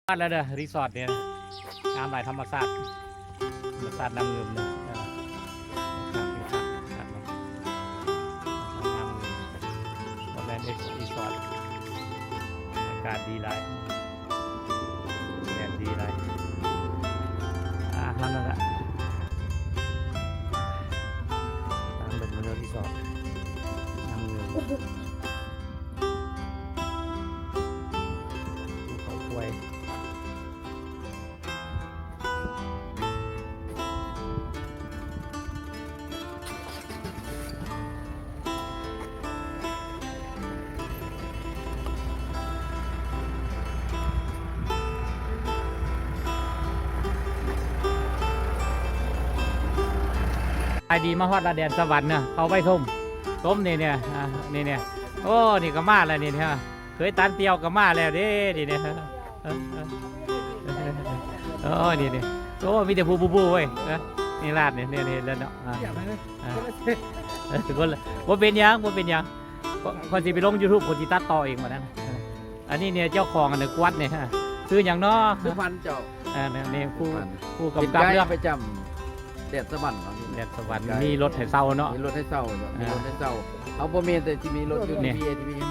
ຮອດແລ້ວເດີ ຣີສອດນີ້ ງາມຫຼາຍ ທຳມະຊາດ ທຳມະຊາດນ້ຳງື່ມເດີ ເອີ ຄັກ ຄັກ ຄັກເນາະ ນ້ຳງື່ມ ບໍ່ແມ່ນຣີສອດ ອາກາດດີຫຼາຍ ແດດດີຫຼາຍ ອ່າ ເທົ່ານັ້ນລະ ຕາມເບິ່ງເດີ ຣີສອດ ນ້ຳງື່ມ ພູເຂົາຄວາຍ. ສະບາຍດີ ມາຮອດລະແດນສະຫວັນນະ ເຂົ້າໄປຊົມ ຊົມນີ້ເນຍ ອ່າ ນີ້ເນຍ ໂອ້ ນີ້ກໍມາແລ້ວນີ້ເນຍ ເຄີຍຕັນຕຽວກໍມາແລ້ວເດ້ ນີ້ເນຍ ໂອ້ ນີ້ ນີ້ ໂອ້ ມີແຕ່ຜູ້ບູ້ໆເວີ້ຍ ນີ້ລາດນີ້ ນີ້ ນີ້ແລ້ວເນາະ ອ່າ ອ່າ ບໍ່ເປັນຫຍັງ ບໍ່ເປັນຫຍັງ ຂ້ອຍຊິໄປລົງຢູທູບ ຂ້ອຍຊິຕັດຕໍ່ເອງບັດນັ້ນ ອັນນີ້ເນຍ ເຈົ້າຂອງອັນກວດນີ້ ຊື່ຫຍັງເນາະ? ສຸພັນ ເຈົ້າ ອ່າ ນີ້ ນີ້ ຜູ້ ຜູ້ກຳກັບເລື່ອງປະຈຳ ແດນສະຫວັນເນາະ ແດນສະຫວັນ ມີລົດໃຫ້ເຊົ່າເນາະ ມີລົດໃຫ້ເຊົ່າເນາະ ມີລົດໃຫ້ເຊົ່າ ເຮົາບໍ່ແມ່ນແຕ່ຊິມີລົດຢູ່ທີ່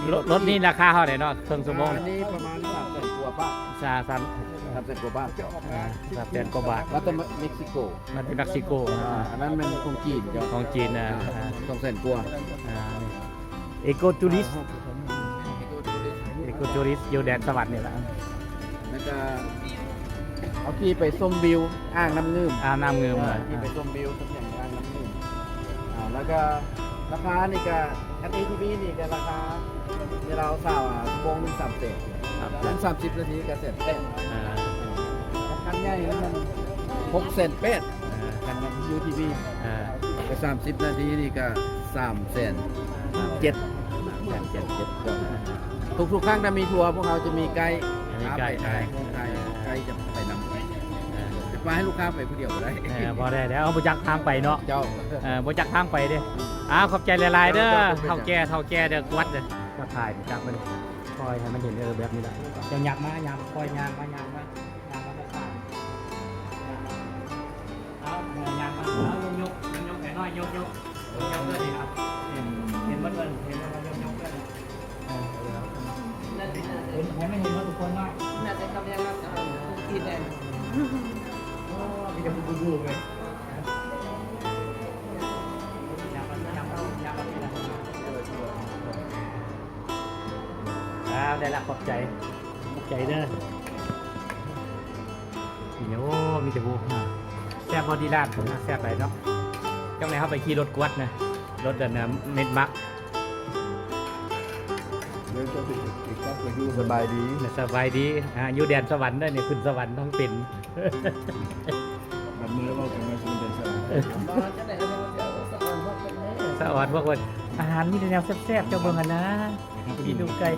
ມີລົດ ລົດນີ້ລາຄາເທົ່າໃດເນາະ ເຄິ່ງຊົ່ວໂມງນີ້? ອັນນີ້ປະມານສາມແສນກວ່າບາດ ສາມ ສາມ ສາມແສນກວ່າບາດ ອ່າ ສາມແສນກວ່າບາດ ມາແຕ່ເມັກຊິໂກ ມາແຕ່ເມັກຊິໂກ ອ່າ ອັນນັ້ນແມ່ນຂອງຈີນເຈົ້າ ຂອງຈີນ ອ່າ ອ່າ ສອງແສນກວ່າ ອ່າ ເອໂກທູຣິສ ເອໂກທູຣິສ ເອໂກທູຣິສ ຢູ່ແດນສະຫວັນນີ້ລະ ແລ້ວກະເຮົາຂີ່ໄປຊົມວິວອ່າງນ້ຳງື່ມ ອ່າງນ້ຳງື່ມ ເອີ ຂີ່ໄປຊົມວິວ ຊົມຫຍັງອ່າງນ້ຳງື່ມ ອ່າ ແລ້ວກະລາຄານີ້ກະ ຄັນເອທີວີນີ້ກະລາຄາ ເວລາເຮົາເຊົ່າ ອ່າ ຊົ່ວໂມງໜຶ່ງສາມແສນ ສາມແສນ ສາມສິບນາທີກະແສນແປດ ອ່າ ຄັນໃຫຍ່ມັນຫົກແສນແປດ ອ່າ ຄັນຢູທີວີ ອ່າ ກະສາມສິບນາທີນີ້ກະສາມແສນເຈັດ ສາມແສນເຈັດ ທຸກໆຄັ້ງຖ້າມີທົວ ພວກເຮົາຈະມີໄກ ມີໄກ ພາໄປຖ່າຍຮູບ ຖ່າຍ ໄກຈະໄປນຳ ເອີ ຈະປະໃຫ້ລູກຄ້າໄປຜູ້ດຽວບໍ່ໄດ້ ເອີ ບໍ່ໄດ້ແລ້ວ ເຮົາບໍ່ຈັກທາງໄປເນາະ ເຈົ້າ ເອີ ບໍ່ຈັກທາງໄປເດ້ ອ້າວ ຂອບໃຈຫຼາຍໆເດີ ເຈົ້າ ເຖົ້າແກ່ ເຖົ້າແກ່ເດີ ກວດເດີ ກວດຖ່າຍຈັກມັນ ຄ່ອຍໃຫ້ມັນເຫັນ ເອີ ແບບນີ້ລະ ເຈົ້າຫຍັບມາ ຫຍັບ ຄ່ອຍຍ່າງມາ ຍ່າງມາ ຍ່າງມາ ເອົາ ເອີ ຍ່າງມາ ເອົາ ຍົກ ຍົກ ຍົກໃຫ້ໜ້ອຍ ຍົກ ຍົກ ຍົກເລີຍນີ້ ອ່ະ ເຫັນ ເຫັນໝົດເລີຍ ເຫັນໝົດເລີຍ ຍົກເລີຍ ເອີ ເຫັນ ໃຫ້ມັນເຫັນໝົດທຸກຄົນເນາະ ໜ້າຈະກຳລັງຮັກສາ ທີ່ແດນ ໂອ້ ມີແຕ່ຜູ້ຮູ້ໆເວີຍ ຍ່າງມາ ຍ່າງມາ ຍ່າງມາ ອ່າ ໄດ້ລະ ຂອບໃຈ ຂອບໃຈເດີ ໂອ້ ມີແຕ່ຜູ້ ແຊບບໍ່ທີ່ຮ້ານ ແຊບຫຼາຍເນາະ ຈັ່ງໃດເຮົາໄປຂີ່ລົດກວດນະ ລົດອັນນະ ເມັດມັກ ສະບາຍດີ ສະບາຍດີ ອ່າ ຢູ່ແດນສະຫວັນເດີນີ້ ຂຶ້ນສະຫວັນຕ້ອງເປັນ ບັດມື້ເວົ້າກັນວ່າຊິເປັນສະຫວັນ ສະຫວັນພວກເພິ່ນ ອາຫານມີແຕ່ແນວແຊບໆ ເຈົ້າເບິ່ງຫັ້ນນະ ກິນດູໄກ່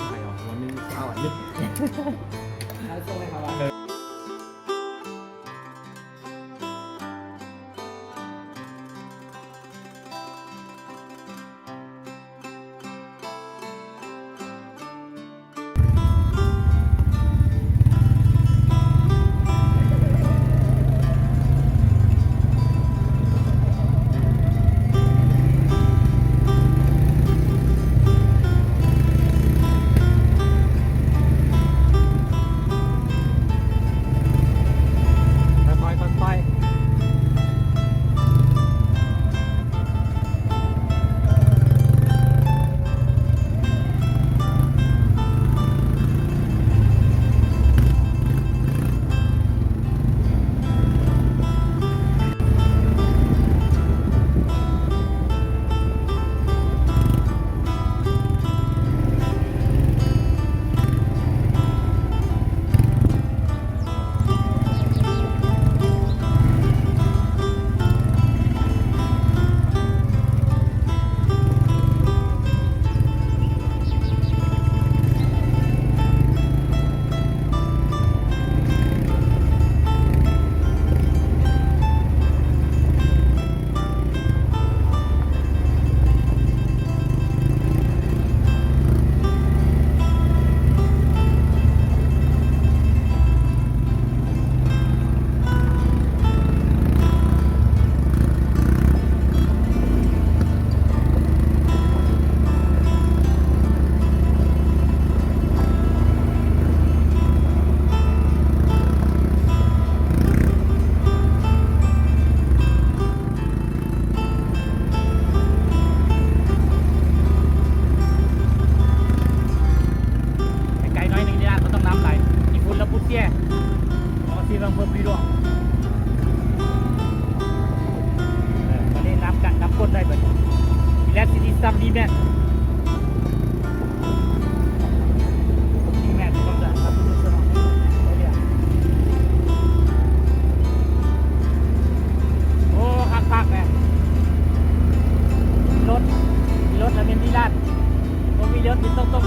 ໄປອອກຫົວໜຶ່ງ ເອົາອັນນີ້ ໃຫ້ສົ່ງໃຫ້ເຂົາວ່າ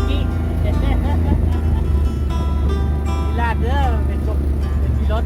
ກີ້ ທີ່ລາດເດີ ເປັນຄົນ ເປັນຂີ່ລົດ.